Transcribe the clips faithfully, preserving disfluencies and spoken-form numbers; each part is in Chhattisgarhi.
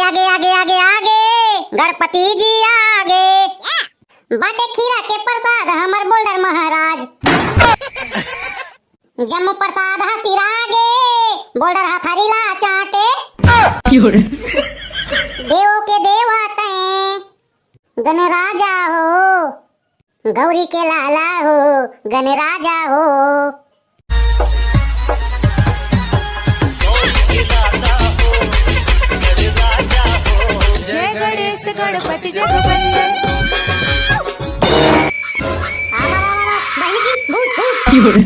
आगे, आगे, आगे, आगे, गणपति जी आगे। बाटे खीरा के प्रसाद हमर बोल्डर महाराज। जम्मो प्रसाद ह सिरागे, बोल्डर ह थारी ला चाटे। देवो के देवा तैं, गणराजा हो, गौरी के लाला हो, गणराजा हो। जय गणेश गणपति जगवंदन। आ, आ, आ, आ, बहिनी की भूत, भूत।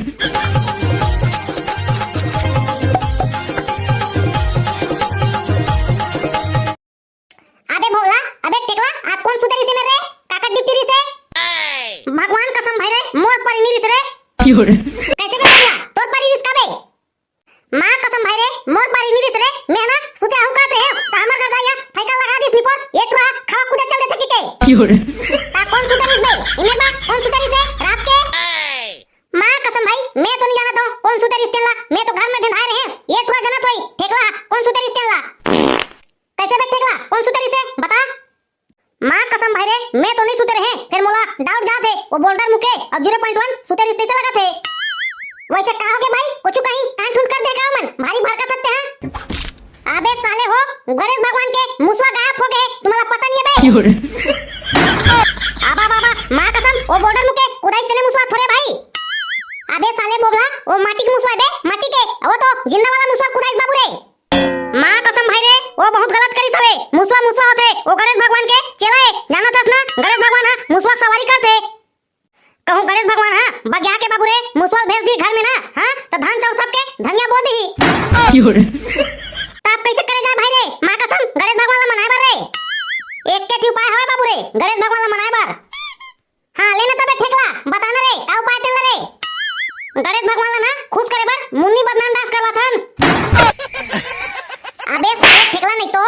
अबे भोला, अबे टेकला, आज कोन सुते रिहिसे मेरे? काकर ड्यूटी रिहिसे? भगवान कसम भाई रे, मोर परी नी रिहिस रे। कइसे बे भोला, तोर परी रिहिस का बे? माँ कसम भाई रे, मोर परी नी रिहिस रे, मैं ना सुते आहूँ काहत रहेंव, त हमर घर दाई ह फइका लगा दिस निपोर, ए टुरा खवा कूदे चल देथे किके। त कोन सुते रिहिस बे? इमे बा, कोन सुते रिहिसे रात के? माँ कसम भाई, मैं तो नी जानत हँव, कोन सुते रिहिस तेन ला, मैं तो घर में ढेंधाय रहेंव, ए टुरा जानत होही, टेकला, कोन सुते रिहिस तेन ला। कइसे बे टेकला, कोन सुते रिहिसे? बता। माँ कसम भाई रे, मैं तो नी सुते रहेंव, फेर मोला doubt जात हे, वो बोल्डर मुके अउ zero point one सुते रिहिस तइसे लगत हे। वइसे का होगे भाई, कुछु कहीं कान ठुन कर दे का मन, भारी भड़कत हस तें हा। अबे साले हो, गणेश भगवान के मुसवा गायब होगे, तुम्हला पता नइ हे बे। अबा बाबा, माँ कसम, वो बोल्डर मुके कुदाइस तेने मुसवा थोरे भाई। अबे साले बोगला, वो माटी के मुसवा हे बे, माटी के, वो तो जिंदा वाला मुसवा कुदाइस बाबू रे। माँ कसम भाई रे, वो बहुत गलत करिस हवे। मुसवा मुसवा होथे, वो गणेश भगवान के चेला हे। जानत हस ना, गणेश भगवान ह मुसवा के सवारी करथे। कहूँ गणेश भगवान ह बगिया के बाबू रे, मुसवा भेज दिही घर में ना, हाँ, त धान चाउर सबके धनिया बो दिही। त अब कइसे करे जाए भाई रे? माँ कसम, गणेश भगवान ला मनाए बर रे। एके ठी उपाय हवय बाबू रे, गणेश भगवान ला मनाए बर। हाँ, ले ना तबे ठेकला, बता ना रे, का उपाय तेला रे? गणेश भगवान ला ना खुश करे बर मुन्नी बदनाम dance करवाथन। अबे साले ठेकला नहीं तो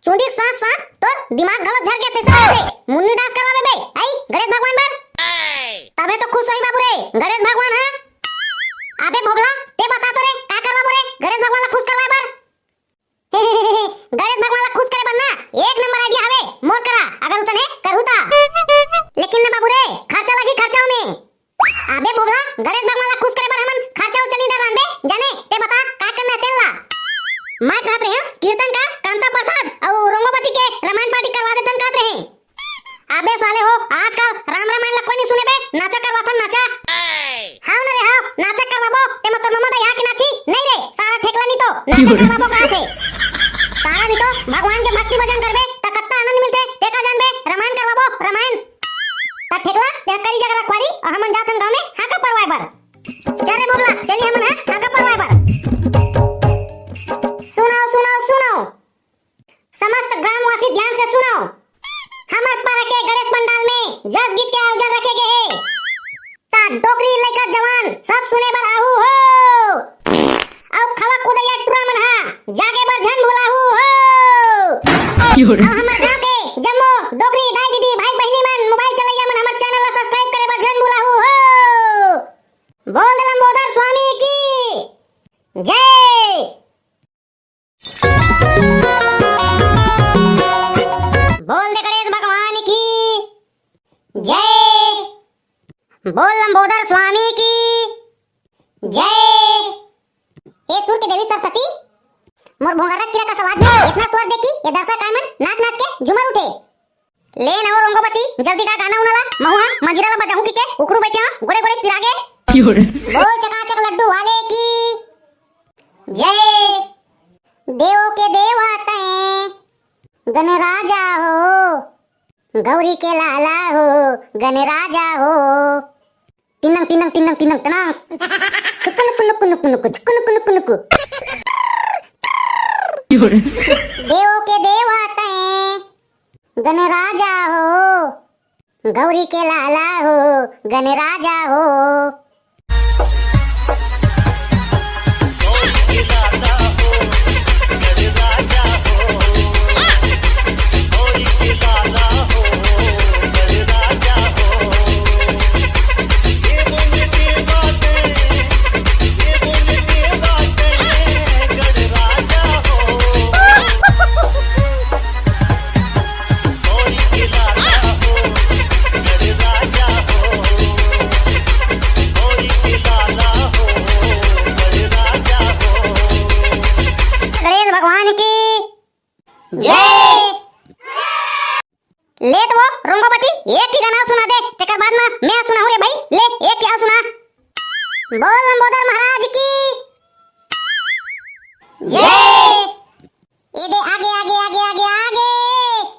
चूंदी सांस सांस तोर दिमाग घलो झर के तइसे लगथे। मुन्नी dance करवाबे बे, आई गणेश भगवान बर। तबे तो खुश होही बाबू रे, गणेश भगवान ह। अबे भोगला, ते बता तो रे, का करवाबो रे, गणेश भगवान ला खुश करवाए बर? गणेश भगवान ला खुश करे बर ना एक नंबर idea हवे मोर करा, अगर उतने करहू ता। लेकिन ना बाबू रे, खर्चा लगही खर्चा ओमे। अबे भोगला, गणेश भगवान ला खुश करे बर हमन खर्चा उर्चा नइ डरान बे, जाने ते बता का करना हे तेन ला। मैं कहत रहेंव कीर्तन कर, कांता प्रसाद अउ रोंगोपति के रामायण party करवा देथन कहत रहेंव। अबे साले हो, आजकल राम रामायण ला कोई नहीं सुने बे, नाचा करवाथन नाचा। हाव ना रे हाव, नाचा करवाबो, तेमा तोर ममा दाई आके नाची, नहीं रे, सारा ठेकला नहीं तो, नाचा करवाबो कहा थे। सारा नहीं तो, भगवान के भक्ति भजन करबे, त कत्ता आनंद मिलथे, ते का जानबे, रामायण करवाबो, रामायण। त ठेकला, ते करी जगह रखवारी, अउ हमन जाथन गाँव में, हाका परवाए बर। चल रे बोबला, चली हमन, हाँ, हाका परवाए बर। सुनव, सुनव, सुनव। समस्त ग्रामवासी ध्यान से सुनव, हमर पारा के गणेश पंडाल में जस गीत के आयोजन रखे गे हे। ता डोकरी लइका जवान सब सुने बर आहू हो। अउ खवा कुदैया टुरा मन हा जागे बर झन भुलाहू हो। अउ हमर गांव के जम्मो डोकरी दाई दीदी भाई बहिनी मन मोबाइल चलैया मन हमर channel ला subscribe करे बर झन भुलाहू हो। बोल दे लंबोदर स्वामी की जय। बोल दे गणेश भगवान की जय। बोल लंबोदर स्वामी की जय। हे सुर के देवी सरस्वती, मोर भोंगरा कीरा का सवाद में इतना स्वर दे कि ये दर्शक आय मन नाच नाच के झूमर उठे। ले ना वो रोंगोपति, जल्दी गा गाना उना ला, महू हा मंजीरा ला बजाहूं किके उखड़ू बैठे हा, गोड़े गोड़े पिरागे। बोल चकाचक लड्डू वाले की जय। देवों के देवा तैं गणराजा हो, गौरी के लाला हो, गणराजा हो। टिनंग टिनंग टिनंग टिनंग टनांग। छुक नुक नुक नुक नुक, छुक नुक नुक नुक। देवों के देवा तैं गणराजा हो, गौरी के लाला हो, गणराजा हो। जय। ले तो वो रोंगोपति, एक ठी गाना सुना दे, तेकर बाद में मैं सुनाहूं रे भाई। ले, एक ठी सुना। बोल लंबोदर महाराज की जय। ए दे आगे, आगे, आगे, आगे, आगे,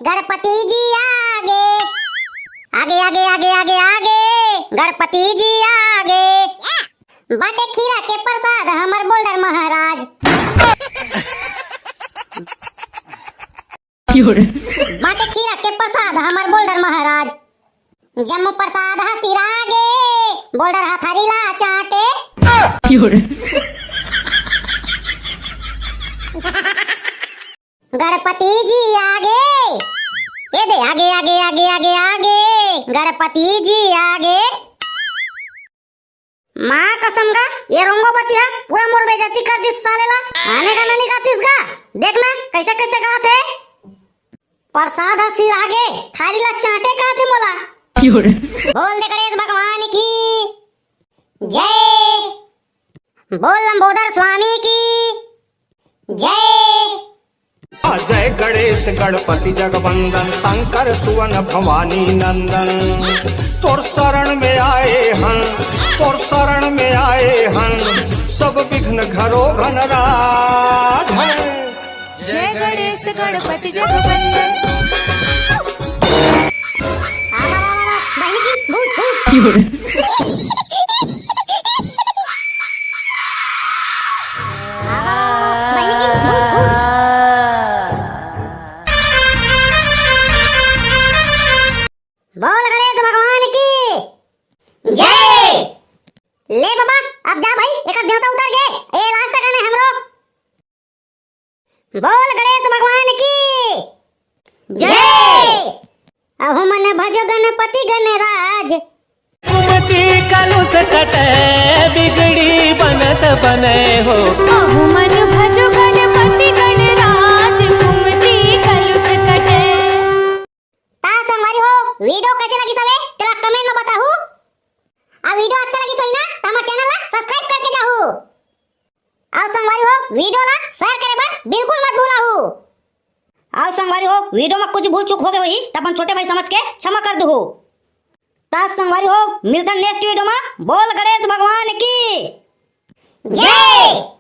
गणपति जी आगे। आगे, आगे, आगे, आगे, आगे, गणपति जी आगे। बाटे खीरा के प्रसाद हमर बोल्डर महाराज। बाटे खीरा के प्रसाद हमर बोल्डर महाराज। जम्मो प्रसाद ह सिरागे, बोल्डर ह थारी ला चाटे। गणपति जी आगे। ए दे आगे, आगे, आगे, आगे, आगे, गणपति जी आगे। माँ कसम गा, ये रोंगोपति ह पूरा मोर बेइज्जती कर दिस साले ला। आने गाना नहीं गातिस गा। देख ना कैसे कैसे गात हे। प्रसाद ह सिरागे, थारी ला चाटे कहत हे मोला। बोल दे गणेश भगवान की जय। बोल लंबोदर स्वामी की जय। जय गणेश गणपति जगवंदन, शंकर सुवन भवानी नंदन। तोर शरण में आए हन, तोर शरण में आए हन, सब विघ्न घरो घन राज है। जय गणेश गणपति जगवंदन। आ, आ, आ, आ, बहिनी की भूत, भूत। आ, आ, आ, आ, बहिनी की भूत, भूत। बोल गणेश भगवान की जय। ले बाबा, अब जा भाई, एकर देवता उतर गे। ए लास्ट गाना हमरो। बोल गणेश भगवान की जय। अहो मन भजो गणपति गणराज। कुमति कलुष कटे बिगड़ी बनत बने हो। अहो मन भजो गणपति गणराज, कुमति कलुष कटे। ता संगवारी हो, वीडियो कैसे लगिस हवे, तेला कमेंट में बताहू। आ वीडियो अच्छा लगिस होही ना, त हमर चैनल ला सब्सक्राइब करके जाहू। अउ संगवारी हो, वीडियो ला शेयर करे बर बिल्कुल मत भूलाहू। अउ संगवारी हो, वीडियो में कुछ भूल चूक हो गए होही, त अपन छोटे भाई समझ के क्षमा कर दुहू। त संगवारी हो, मिलथन नेक्स्ट वीडियो में। बोल गणेश भगवान की जय।